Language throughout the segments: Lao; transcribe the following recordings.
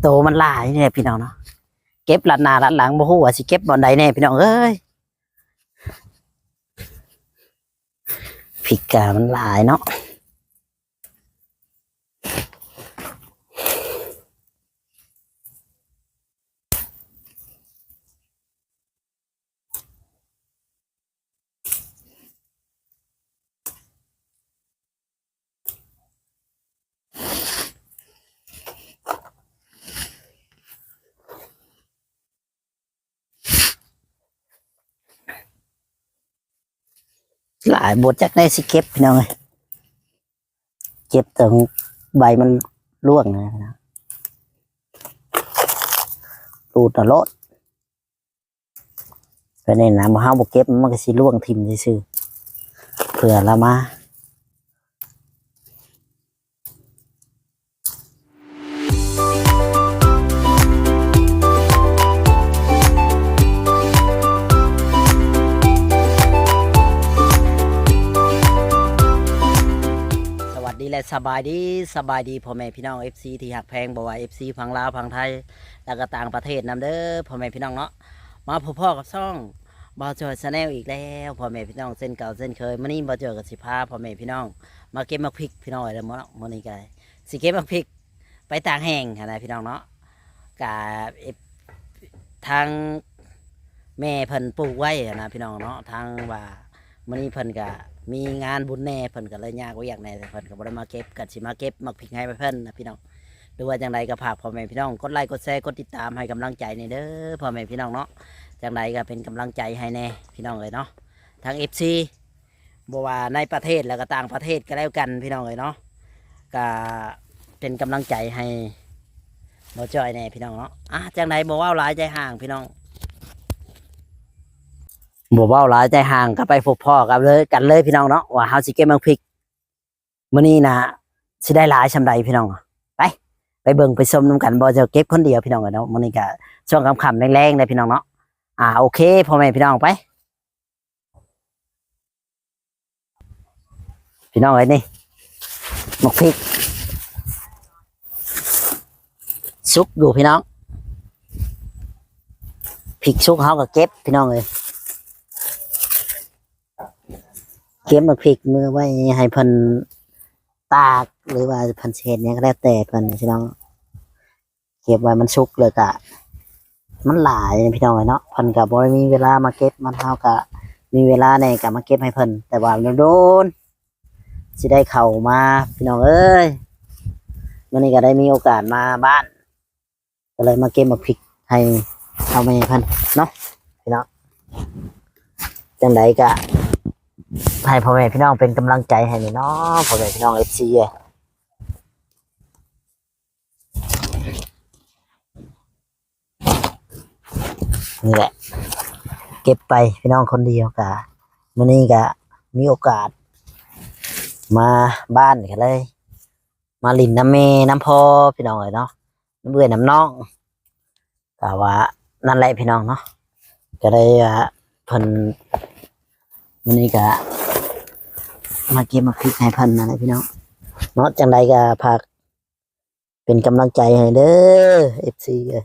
ໂຕມັນຫຼາຍນີ້ແຫຼະພີ່ນ້ອງເນາະ ເກັບລັດໜ້າລັດຫຼັງ ບໍ່ຮູ້ວ່າຊິເກັບບ່ອນໃດແດ່ພີ່ນ້ອງເອີຍ. ພິກກາມັນຫຼາຍເນາະ. ຫຼາຍ ບໍ່ຈັກແນວຊິເກັບ ພີ່ນ້ອງເອີຍ. ເກັບແຕ່ໃບມັນລ່ວງນະ ຮູດເອົາໂລດ. ແບບນີ້ນະ ເຮົາບໍ່ເກັບ ມັນກໍຊິລ່ວງຖິ້ມຊື່ໆ ເພື່ອລາວມາ. ສະຫວັດດີ ແລະ ສະບາຍດີ, ສະບາຍດີພໍ່ແມ່ພີ່ນ້ອງ ເອັຟຊີ ທີ່ຮັກແພງ, ບໍ່ວ່າ ເອັຟຊີ ຝັ່ງລາວ, ຝັ່ງໄທ ແລ້ວກໍຕ່າງປະເທດນຳເດີ ພໍ່ແມ່ພີ່ນ້ອງເນາະ. ມາພົບພໍ້ກັບຊ່ອງບ່າວຈ່ອຍ Channel ອີກແລ້ວ ພໍ່ແມ່ພີ່ນ້ອງ ເຊັ່ນເກົ່າເຊັ່ນເຄີຍ. ມື້ນີ້ບ່າວຈ່ອຍກໍຊິພາພໍ່ແມ່ພີ່ນ້ອງມາເກັບໝາກພິກ ພີ່ນ້ອງເອີຍເດີເນາະ. ມື້ນີ້ກໍຊິເກັບໝາກພິກໄປຕາກແຫ້ງຫັ້ນນະ ພີ່ນ້ອງເນາະ. ກະ ເອັບ ທາງແມ່ເພິ່ນປູກໄວ້ຫັ້ນນະ ພີ່ນ້ອງເນາະ. ທາງວ່າ ມື້ນີ້ເພິ່ນກະມີງານບຸນແດ່ ເພິ່ນກະເລີຍຍາກວຽກແດ່ ເພິ່ນກະບໍ່ໄດ້ມາເກັບ ກະຊິມາເກັບໝາກພິກໃຫ້ເພິ່ນນະພີ່ນ້ອງ. ຫຼືວ່າຈັ່ງໃດກະຝາກພໍ່ແມ່ພີ່ນ້ອງກົດໄລກົດແຊ ກົດຕິດຕາມໃຫ້ກຳລັງໃຈແດ່ເດີ ພໍ່ແມ່ພີ່ນ້ອງເນາະ. ຈັ່ງໃດກະເປັນກຳລັງໃຈໃຫ້ແດ່ພີ່ນ້ອງເອີຍເນາະ ທາງ ເອັຟຊີ ບໍ່ວ່າໃນປະເທດ ແລ້ວກະຕ່າງປະເທດກະແລ້ວກັນ ພີ່ນ້ອງເອີຍເນາະ. ກະເປັນກຳລັງໃຈໃຫ້ບ່າວຈ້ອຍແດ່ພີ່ນ້ອງເນາະ. ອ່າ ຈັ່ງໃດບໍ່ເວົ້າຫຼາຍໃຈຫ່າງພີ່ນ້ອງ ບໍ່ເວົ້າຫຼາຍໃຈຫ່າງ ກໍໄປພົບພໍ້ກັນເລີຍ ກັນເລີຍພີ່ນ້ອງເນາະ ວ່າເຮົາຊິເກັບໝາກພິກມື້ນີ້ນະ ຊິໄດ້ຫຼາຍສ່ຳໃດພີ່ນ້ອງ. ໄປ ໄປເບິ່ງໄປຊົມນຳກັນ. ບໍ່ຈະເກັບຄົນດຽວພີ່ນ້ອງເອີຍເນາະ. ມື້ນີ້ກະຊ່ວງຄ່ຳໆແລງໆເດ້ພີ່ນ້ອງເນາະ. ອ່າ ໂອເຄ ພໍ່ແມ່ພີ່ນ້ອງ ໄປ. ພີ່ນ້ອງເອີຍ ນີ້ໝາກພິກສຸກຢູ່ພີ່ນ້ອງ. ພິກສຸກເຮົາກໍເກັບພີ່ນ້ອງເອີຍ. ເກັບໝາກພິກມື້ໄວ້ໃຫ້ເພິ່ນຕາກ ຫຼືວ່າເພິ່ນຊິເຮັດຫຍັງກໍແລ້ວແຕ່ເພິ່ນພີ່ນ້ອງ. ເກັບໄວ້ມັນສຸກແລ້ວກະ ມັນຫຼາຍພີ່ນ້ອງເອີຍເນາະ. ເພິ່ນກະບໍ່ໄດ້ມີເວລາມາເກັບ ມັນ ເຮົາກະມີເວລາແດ່ກະມາເກັບໃຫ້ເພິ່ນ ແຕ່ວ່າໂດນໆຊິໄດ້ເຂົ້າມາພີ່ນ້ອງເອີຍ. ມື້ນີ້ກະໄດ້ມີໂອກາດມາບ້ານ ກໍເລີຍມາເກັບໝາກພິກໃຫ້ພໍ່ແມ່ເພິ່ນເນາະພີ່ນ້ອງ. ຈັ່ງໃດກະໃຫ້ພໍ່ແມ່ພີ່ນ້ອງເປັນກຳລັງໃຈໃຫ້ແດ່ເນາະ ພໍ່ແມ່ພີ່ນ້ອງ ເອັຟຊີ ເອີຍ. ນີ້ແຫຼະ ເກັບໄປພີ່ນ້ອງຄົນດຽວ. ກະມື້ນີ້ກະມີໂອກາດມາບ້ານ ກໍເລີຍມາຫຼິ້ນນຳແມ່ນຳພໍ່ພີ່ນ້ອງເອີຍເນາະ ນຳເອື້ອຍນຳນ້ອງ. ກະວ່ານັ້ນແຫຼະພີ່ນ້ອງເນາະ ກໍໄດ້ວ່າເພິ່ນ ມື້ນີ້ກະມາເກັບໝາກພິກໃຫ້ເພິ່ນນັ້ນແຫຼະພີ່ນ້ອງເນາະ. ຈັ່ງໃດກະຝາກ ເປັນກຳລັງໃຈໃຫ້ເດີ ເອັຟຊີ ເອີຍ.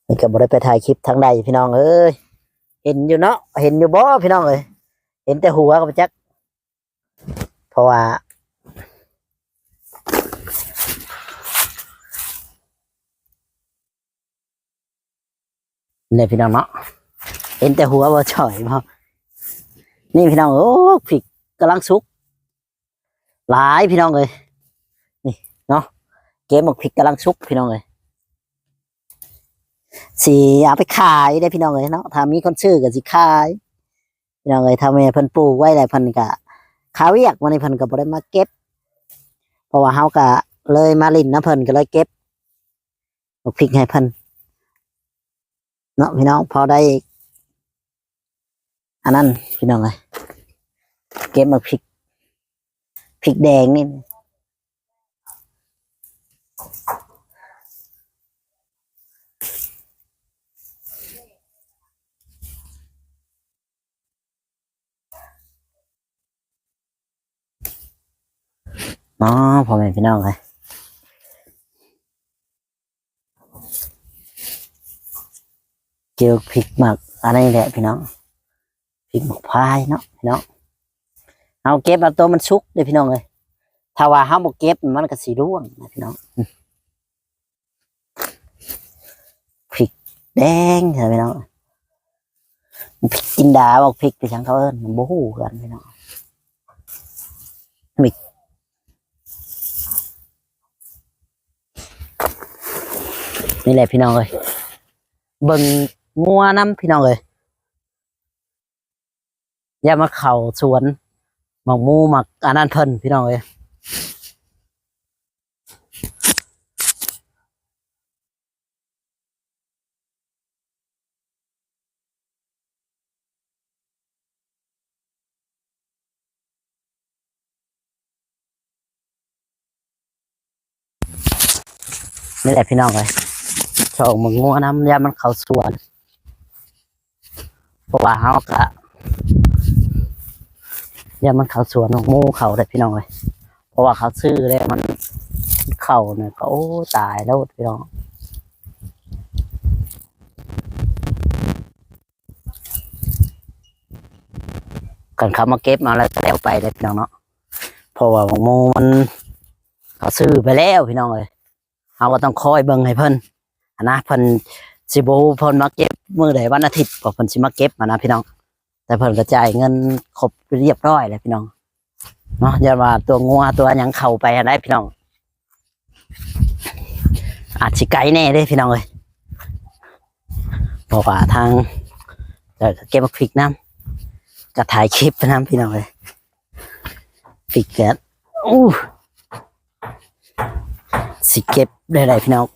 ນີ້ກໍບໍ່ໄດ້ໄປຖ່າຍຄລິບທາງໃດພີ່ນ້ອງເອີຍ. ເຫັນຢູ່ເນາະ ເຫັນຢູ່ບໍ່ພີ່ນ້ອງເອີຍ? ເຫັນແຕ່ຫົວກໍບໍ່ຈັກ ເພາະວ່າ ນີ້ພີ່ນ້ອງເນາະ ເຫັນແຕ່ຫົວບໍ່ຈ່ອຍບໍ່. ນີ້ພີ່ນ້ອງ ໂອ້ ພິກກຳລັງສຸກຫຼາຍພີ່ນ້ອງເອີຍ. ນີ້ເນາະ ເກັບໝາກພິກກຳລັງສຸກພີ່ນ້ອງເອີຍ. ຊິເອົາໄປຂາຍເດ້ພີ່ນ້ອງເອີຍເນາະ ຖ້າມີຄົນຊື້ກໍຊິຂາຍພີ່ນ້ອງເອີຍ. ຖ້າແມ່ເພິ່ນປູກໄວ້ແລ້ວ ເພິ່ນກໍຄາວຽກ ມື້ນີ້ເພິ່ນກໍບໍ່ໄດ້ມາເກັບ ເພາະວ່າເຮົາກໍເລີຍມາຫຼິ້ນນຳເພິ່ນ ກໍເລີຍເກັບ ໝາກພິກໃຫ້ເພິ່ນເນາະພີ່ນ້ອງ ພໍໄດ້ອັນນັ້ນພີ່ນ້ອງເອີຍ. ເກັບໝາກພິກ ພິກແດງນີ້ເນາະ ພໍ່ແມ່ພີ່ນ້ອງເອີຍ. ເກັບພິກໝາກອັນນີ້ແຫຼະພີ່ນ້ອງ ພິກໝາກພາຍເນາະພີ່ນ້ອງ. ເຮົາເກັບເອົາໂຕມັນສຸກເດ້ພີ່ນ້ອງເອີຍ ຖ້າວ່າເຮົາບໍ່ເກັບມັນກໍຊິລ່ວງນະພີ່ນ້ອງ. ພິກແດງນະພີ່ນ້ອງ ພິກຈິນດາ ໝາກພິກໄປທາງເຂົາເອີ້ນ ບໍ່ຮູ້ຄືກັນພີ່ນ້ອງ. ນີ້ແຫຼະພີ່ນ້ອງເອີຍ ເບິ່ງງົວນຳພີ່ນ້ອງເອີຍ. ຢ່າມາເຂົ້າສວນໝາກໝູໝາກອັນນັ້ນເພິ່ນພີ່ນ້ອງເອີຍ. ນີ້ແຫຼະພີ່ນ້ອງເອີຍ ຊອກໝາກງົວນຳ ຢ້ານມັນເຂົ້າສວນ ເພາະວ່າເຮົາກະຢ້ານມັນເຂົ້າສວນໝາກໝູເຂົາເດ້ພີ່ນ້ອງເອີຍ ເພາະວ່າເຂົາຊື້ແລ້ວມັນເຂົ້ານີ້ກໍ ໂອ້ ຕາຍແລ້ວພີ່ນ້ອງ. ຄັນເຂົາມາເກັບເອົາແລ້ວກໍແລ້ວໄປເດ້ພີ່ນ້ອງເນາະ ເພາະວ່າໝາກໝູມັນ ເຂົາຊື້ໄປແລ້ວພີ່ນ້ອງເອີຍ ເຮົາກໍຕ້ອງຄອຍເບິ່ງໃຫ້ເພິ່ນຫັ້ນນະ ເພິ່ນຊິບໍ່ຮູ້ເພິ່ນມາເກັບມື້ໃດ ວັນອາທິດ ເພິ່ນຊິມາເກັບຫັ້ນນະພີ່ນ້ອງ. ແຕ່ເພິ່ນກໍຈ່າຍເງິນຄົບຮຽບຮ້ອຍແລ້ວພີ່ນ້ອງເນາະ ຢ້ານວ່າຕົວງົວຕົວຫຍັງເຂົ້າໄປຫັ້ນໃດ໋ພີ່ນ້ອງ ອາດຊິໄກແດ່ເດ້ພີ່ນ້ອງເອີຍ ເພາະວ່າທາງ ເອີ ເກັບໝາກພິກນຳ ກໍຖ່າຍຄລິບໄປນຳພີ່ນ້ອງເອີຍ. ພິກກໍ ໂອ້ ຊິເກັບໄດ້ໃດ໋ພີ່ນ້ອງ.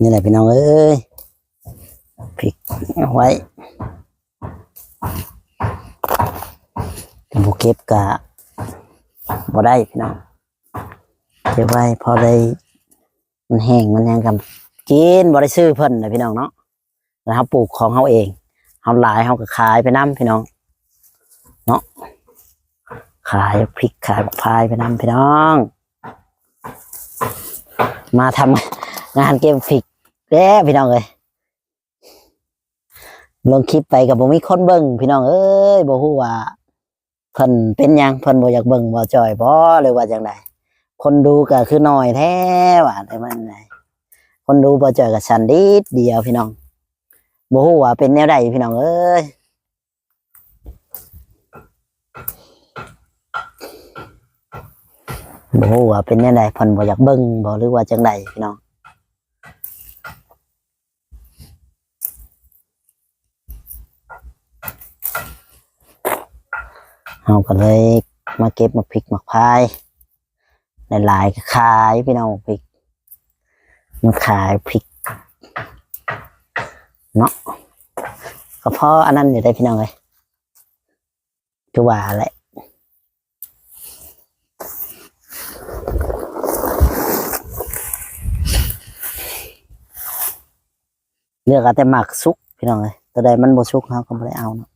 ນີ້ແຫຼະພີ່ນ້ອງເອີຍ ພິກເອົາໄວ້ ບໍ່ເກັບກະບໍ່ໄດ້ພີ່ນ້ອງ ເກັບໄວ້ພໍໄດ້ ມັນແຫ້ງມັນຫຍັງກໍກິນ ບໍ່ໄດ້ຊື້ເພິ່ນນະພີ່ນ້ອງເນາະ. ແລ້ວເຮົາປູກຂອງເຮົາເອງ ເຮົາຫຼາຍເຮົາກໍຂາຍໄປນຳພີ່ນ້ອງເນາະ ຂາຍພິກຂາຍບັກພາຍໄປນຳພີ່ນ້ອງ. ມາທຳງານເກັບພິກແລ້ວພີ່ນ້ອງເອີຍ ລົງຄລິບໄປກໍບໍ່ມີຄົນເບິ່ງພີ່ນ້ອງເອີຍ ບໍ່ຮູ້ວ່າ ເພິ່ນເປັນຫຍັງ ເພິ່ນບໍ່ຢາກເບິ່ງບ່າວຈ່ອຍບໍ ຫຼືວ່າຈັ່ງໃດ? ຄົນດູກໍຄືໜ້ອຍແທ້ວ່າ ແຕ່ມັນ ຄົນດູບ່າວຈ່ອຍກໍສັ່ນນິດດຽວພີ່ນ້ອງ ບໍ່ຮູ້ວ່າເປັນແນວໃດພີ່ນ້ອງເອີຍ ບໍ່ຮູ້ວ່າເປັນແນວໃດ ເພິ່ນບໍ່ຢາກເບິ່ງບໍ ຫຼືວ່າຈັ່ງໃດພີ່ນ້ອງ. ເຮົາກໍເລີຍມາເກັບໝາກພິກໝາກພາຍ ຫຼາຍໆກໍຂາຍພີ່ນ້ອງ ໝາກພິກ ມາຂາຍພິກເນາະ ກໍພໍອັນນັ້ນຢູ່ເດ້ພີ່ນ້ອງເອີຍ. ຄືວ່າແຫຼະ ເລືອກເອົາແຕ່ໝາກສຸກພີ່ນ້ອງເອີຍ ຕົວໃດມັນບໍ່ສຸກເຮົາກໍບໍ່ໄດ້ເອົາເນາະ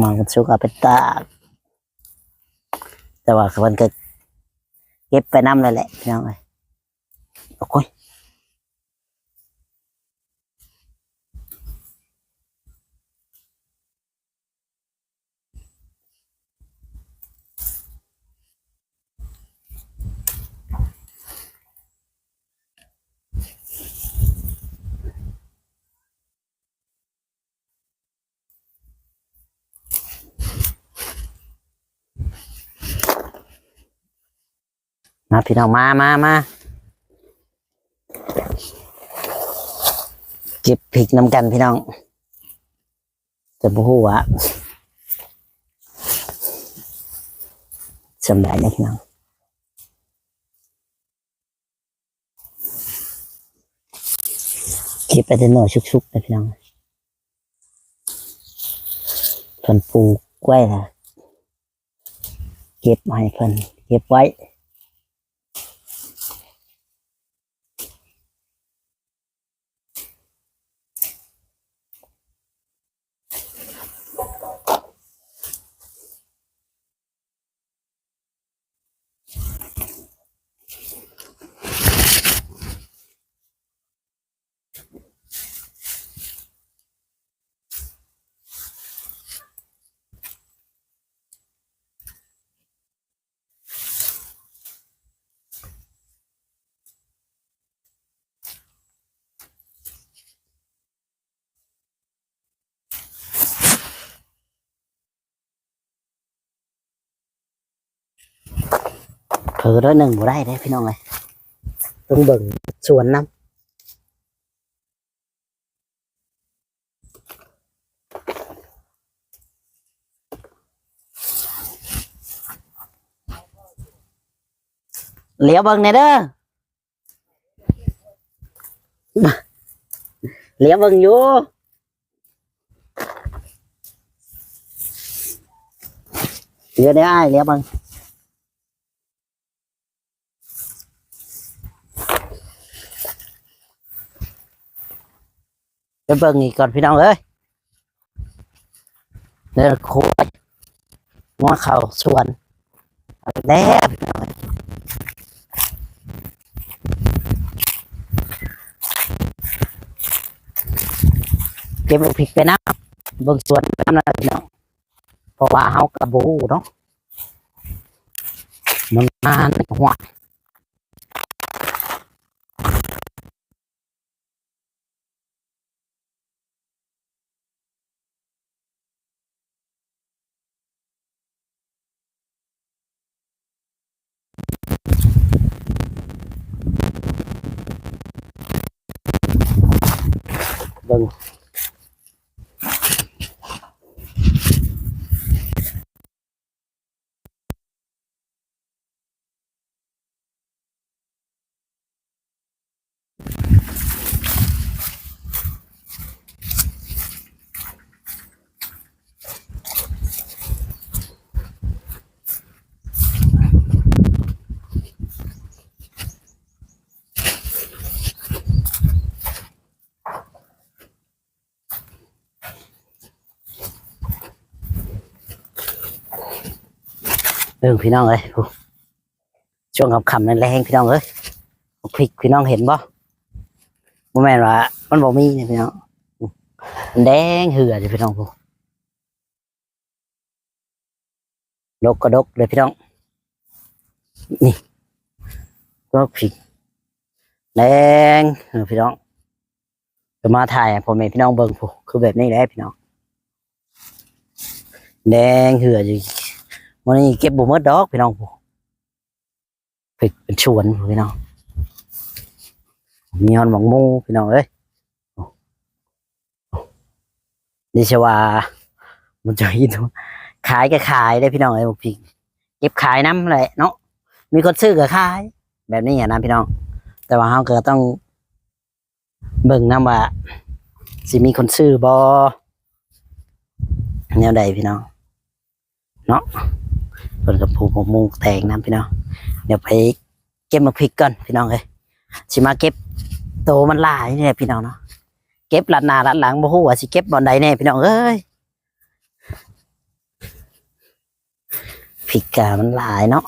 ໝາກມັນສຸກເອົາໄປຕາກ ແຕ່ວ່າເພິ່ນກໍເກັບໄປນຳແລ້ວແຫຼະພີ່ນ້ອງເອີຍ ໂອ້ຍ. ມາພີ່ນ້ອງ ມາ ມາ ມາ ເກັບພິກນຳກັນພີ່ນ້ອງ ຈະບໍ່ຮູ້ວ່າສ່ຳໃດເດ້ພີ່ນ້ອງ ເກັບເອົາແຕ່ໜ່ວຍສຸກໆເດ້ພີ່ນ້ອງ ເພິ່ນປູກໄວ້ລະ ເກັບໃຫ້ເພິ່ນ ເກັບໄວ້. ເ อ น้อยหนึ่งบ่ได้เด้พี่น้องเอ้ย ต้องเบิ่งสวนนำ เหลียวเบิ่งแหน่เด้อ เหลียวเบิ่งอยู่ เดี๋ยวได้อ้ายเหลียวเบิ่ง ไปเบิ่งอีกก่อนพี่น้องเอ้ย เด้อ ครัว งัวเข้าสวน เอาแล้วพี่น้องเอ้ย เก็บบักพริกไปนำ เบิ่งสวนไปนำนะพี่น้อง เพราะว่าเฮาก็บ่ฮู้เนาะ มันมาในหัว เบิ่ง เบิ่งพี่น้องเอ้ย ช่วงค่ำๆ แลงๆ พี่น้องเอ้ย พริกพี่น้องเห็นบ่ บ่แม่นว่ามันบ่มีนี่พี่น้อง มันแดงเหืออยู่พี่น้อง ดกก็ดกเลยพี่น้อง นี่ ดกพริก แดง เออ พี่น้อง จะมาถ่ายให้พ่อแม่พี่น้องเบิ่งพู้น คือแบบนี้แหละพี่น้อง แดงเหืออยู่ มื้อนี้เก็บบ่หมดดอกพี่น้องพู้น พริกเป็นสวนพี่น้อง มีฮอดหมากหมู่พี่น้องเอ้ย นี่สิว่ามันจะกิน ขายก็ขายเด้พี่น้องเอ้ย บักพริก เก็บขายนำแหละเนาะ มีคนซื้อก็ขาย แบบนี้หั้นนะพี่น้อง แต่ว่าเฮาก็ต้องเบิ่งนำว่าสิมีคนซื้อบ่ แนวใดพี่น้อง เนาะ เพิ่นก็ปลูกหมากหมู่แตงนำพี่น้อง เดี๋ยวไปเก็บหมากพริกก่อนพี่น้องเอ้ย สิมาเก็บโตมันหลายนี่แหละพี่น้องเนาะ เก็บลัดหน้าลัดหลัง บ่ฮู้ว่าสิเก็บบ่อนใดแน่พี่น้องเอ้ย พริกกะมันหลายเนาะ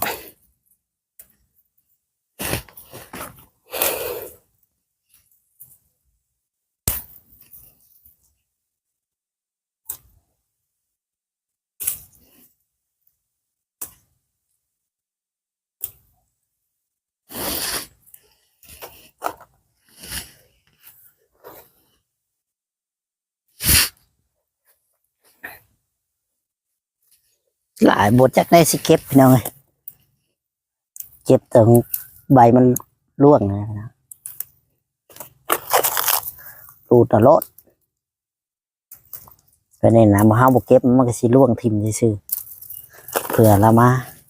หลาย บ่จักได้สิเก็บพี่น้องเอ้ย เก็บตรงใบมันร่วงนะ รูดเอาโลด ไปนี่นะ บ่ เฮาบ่เก็บมันก็สิร่วงถิ่มซื่อๆ เผื่อละมา เ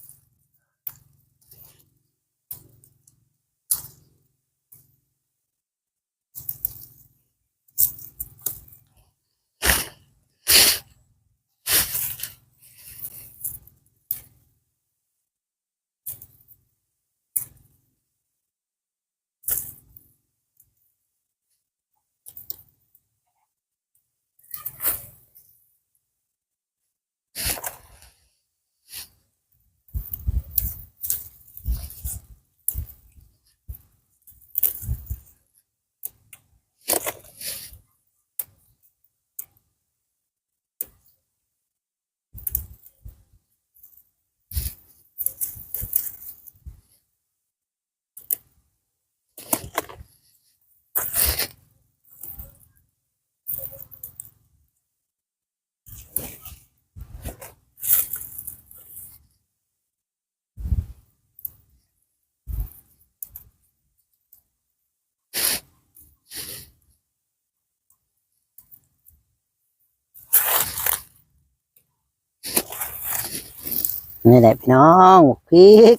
ນີ້ແຫຼະພີ່ນ້ອງ ໝາກພິກ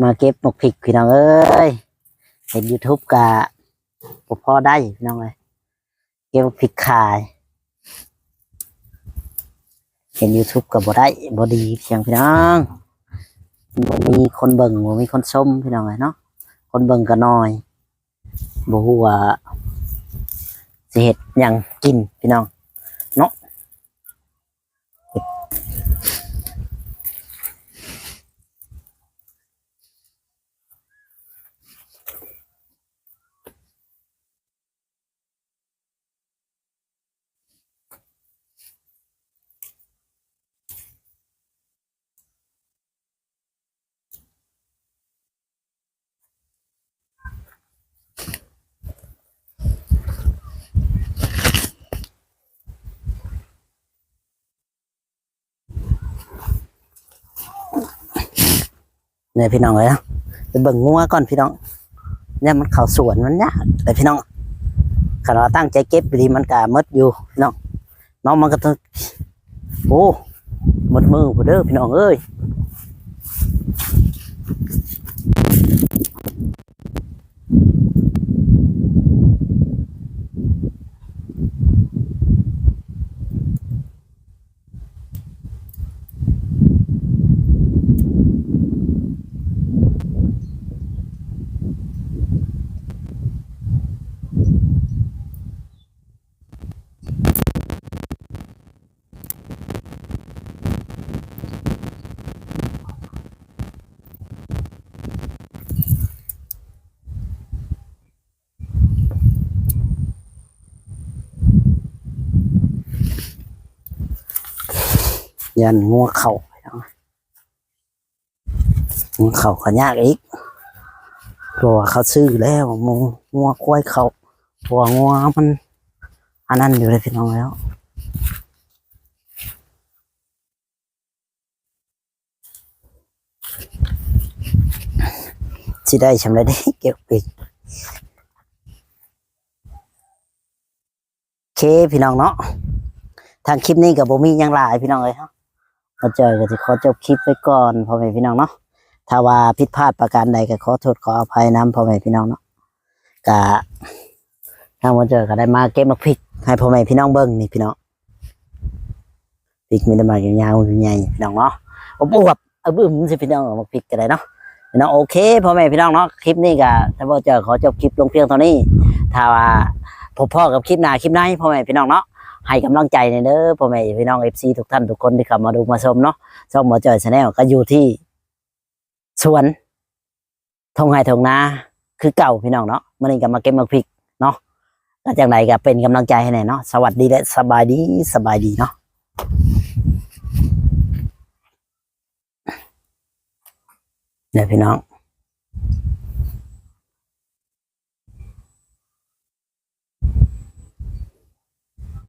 ມາເກັບໝາກພິກພີ່ນ້ອງເອີຍ. ເຮັດ YouTube ກະບໍ່ພໍໄດ້ພີ່ນ້ອງເອີຍ ເກັບໝາກພິກຂາຍ. ເຮັດ YouTube ກະບໍ່ໄດ້ ບໍ່ດີພຽງພີ່ນ້ອງ ບໍ່ມີຄົນເບິ່ງ ບໍ່ມີຄົນຊົມພີ່ນ້ອງເອີຍເນາະ ຄົນເບິ່ງກະໜ້ອຍ ບໍ່ຮູ້ວ່າຊິເຮັດຫຍັງກິນພີ່ນ້ອງເນາະ. ນີ້ພີ່ນ້ອງເອີຍ ໄປເບິ່ງງົວກ່ອນພີ່ນ້ອງ ຍາມມັນເຂົ້າສວນມັນຍາກເດ້ພີ່ນ້ອງ. ຄັນວ່າຕັ້ງໃຈເກັບດີມັນກະໝົດຢູ່ພີ່ນ້ອງເນາະ ມັນກະຕ້ອງ ໂອ້ ໝົດມື້ພຸ້ນເດີພີ່ນ້ອງເອີຍ. ຢ້ານງົວເຂົ້າ ງົວເຂົ້າກະຍາກອີກ ເພາະວ່າເຂົາຊື້ແລ້ວ ງົວ ງົວຄວາຍເຂົ້າ ເພາະວ່າງົວມັນອັນນັ້ນຢູ່ເດ້ພີ່ນ້ອງເອີຍ. ຊິໄດ້ຊ່ຳໃດເດ້ ເກັບອີກ. ໂອເຄພີ່ນ້ອງເນາະ ທາງຄລິບນີ້ກະບໍ່ມີຫຍັງຫຼາຍພີ່ນ້ອງເອີຍ ບ່າວຈ້ອຍກະຊິຂໍຈົບຄລິບໄວ້ກ່ອນພໍ່ແມ່ພີ່ນ້ອງເນາະ. ຖ້າວ່າຜິດພາດປະການໃດກະຂໍໂທດຂໍອະໄພນຳພໍ່ແມ່ພີ່ນ້ອງເນາະ. ກະທາງບ່າວຈ້ອຍກະໄດ້ມາເກັບໝາກພິກໃຫ້ພໍ່ແມ່ພີ່ນ້ອງເບິ່ງນີ້ພີ່ນ້ອງ. ພິກມີແຕ່ໝາກຍາວໆ ໃຫຍ່ໆ ພີ່ນ້ອງເນາະ ອວບໆ ອຶບໆ ຊີ້ພີ່ນ້ອງ ໝາກພິກກະໄດ້ເນາະ ພີ່ນ້ອງ. ໂອເຄພໍ່ແມ່ພີ່ນ້ອງເນາະ ຄລິບນີ້ກະທາງບ່າວຈ້ອຍຂໍຈົບຄລິບລົງພຽງເທົ່ານີ້. ຖ້າວ່າພົບພໍ້ກັບຄລິບໜ້າຄລິບໃນພໍ່ແມ່ພີ່ນ້ອງເນາະ ໃຫ້ກຳລັງໃຈແດ່ເດີພໍ່ແມ່ພີ່ນ້ອງ ເອັຟຊີ ທຸກທ່ານທຸກຄົນທີ່ເຂົ້າມາດູມາຊົມເນາະ. ຊ່ອງບ່າວຈ້ອຍ Channel ກະຢູ່ທີ່ ສວນທົ່ງໄຮ່ທົ່ງນາຄືເກົ່າພີ່ນ້ອງເນາະ. ມື້ນີ້ກະມາເກັບໝາກພິກເນາະ ກະຈັ່ງໃດກະເປັນກຳລັງໃຈໃຫ້ແດ່ເນາະ. ສະຫວັດດີ ແລະ ສະບາຍດີ ສະບາຍດີເນາະ ເດີພີ່ນ້ອງ.